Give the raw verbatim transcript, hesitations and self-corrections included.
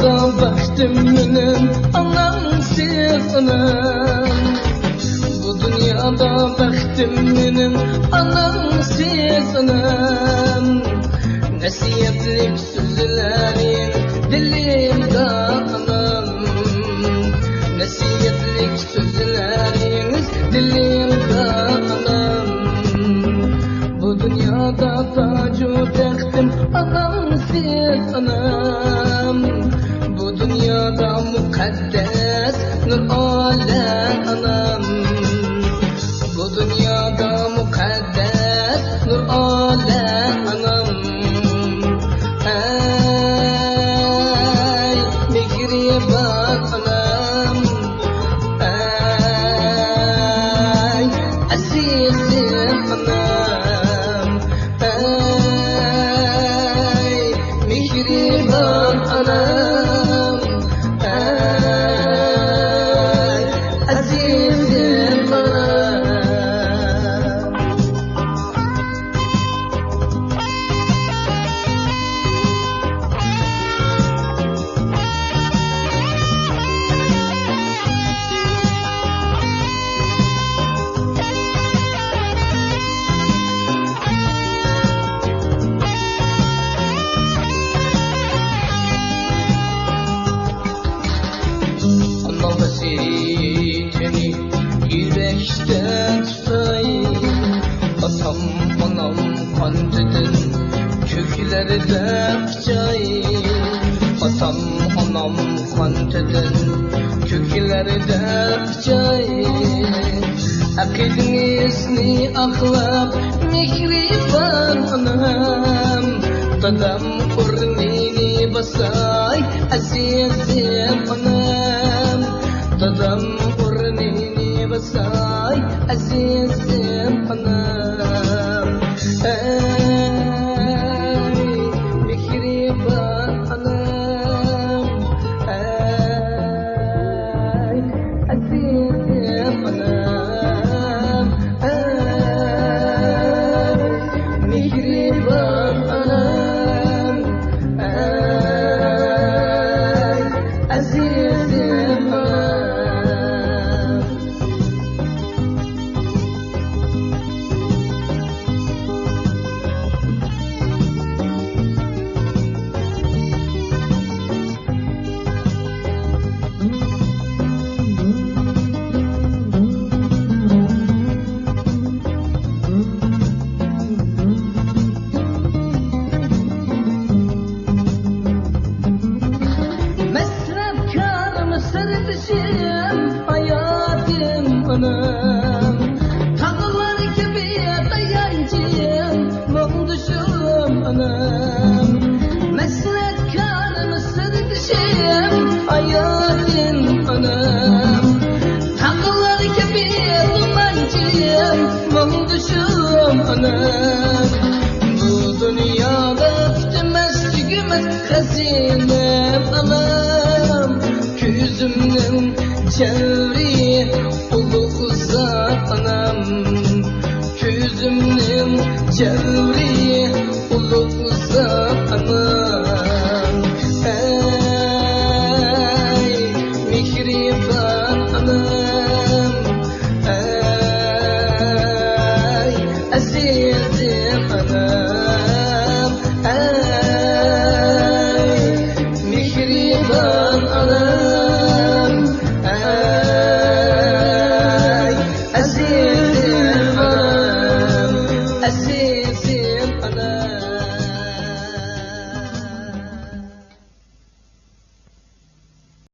بەختىم مېنىڭ ئانامسىز ئانام. بۇ دۇنيادا بەختىم مېنىڭ ئانامسىز ئانام. نەسىھەتلىك سۆزلەرنى دىلىمدا ئانام. نەسىھەتلىك سۆزلەرنىڭ دىلىمدا ئانام. بۇ دۇنيادا تاجۇ تەختىم ئانامسىز ئانام. بۇ دۇنيادا مۇقەددەس نۇر ئالە ئانام. بۇ دۇنيادا مۇقەددەس نۇر ئالە ئانام. ئەي مېھرىبان ئانام، ئەي ئەزىزىم ئانام، ئەي مېھرىبان ئانام، ئەي ئەزىزىم ئانام. ئانام ھەسرىتىنى يۈرەكتە تۇتاي. ئاتام، ئانام قانىتىدىن كۆكلەردە ئۇچاي. ئاتام، ئانام قانىتىدىن كۆكلەردە ئۇچاي. ئەقىدىڭىزنى ئاقلاپ مېھرىبان ئانام، دادام ئورنىنى باساي ئەزىزىم ئانام. دادام ئورنىنى باساي ئەزىزىم ئانام. ئەي مېھرىبان ئانام، ئەي ئەزىزىم ئانام، ئەي مېھرىبان ئانام، ئەي ئەزىزىم ئانام. مەسرەپكارىم، سىردىشىم، ھاياتىم ئانام. تاغلار كەبى تايانچىم، مۇڭدىشىم ئانام. مەسرەپكارىم، سىردىشىم، ھاياتىم ئانام. تاغلار كەبى تۇمانچىم، مۇڭدىشىم ئانام. بۇ دۇنيادا پۈتمەس، تۈگىمەس خەزىنەم ئانام. كۆزۈمنىڭ جەل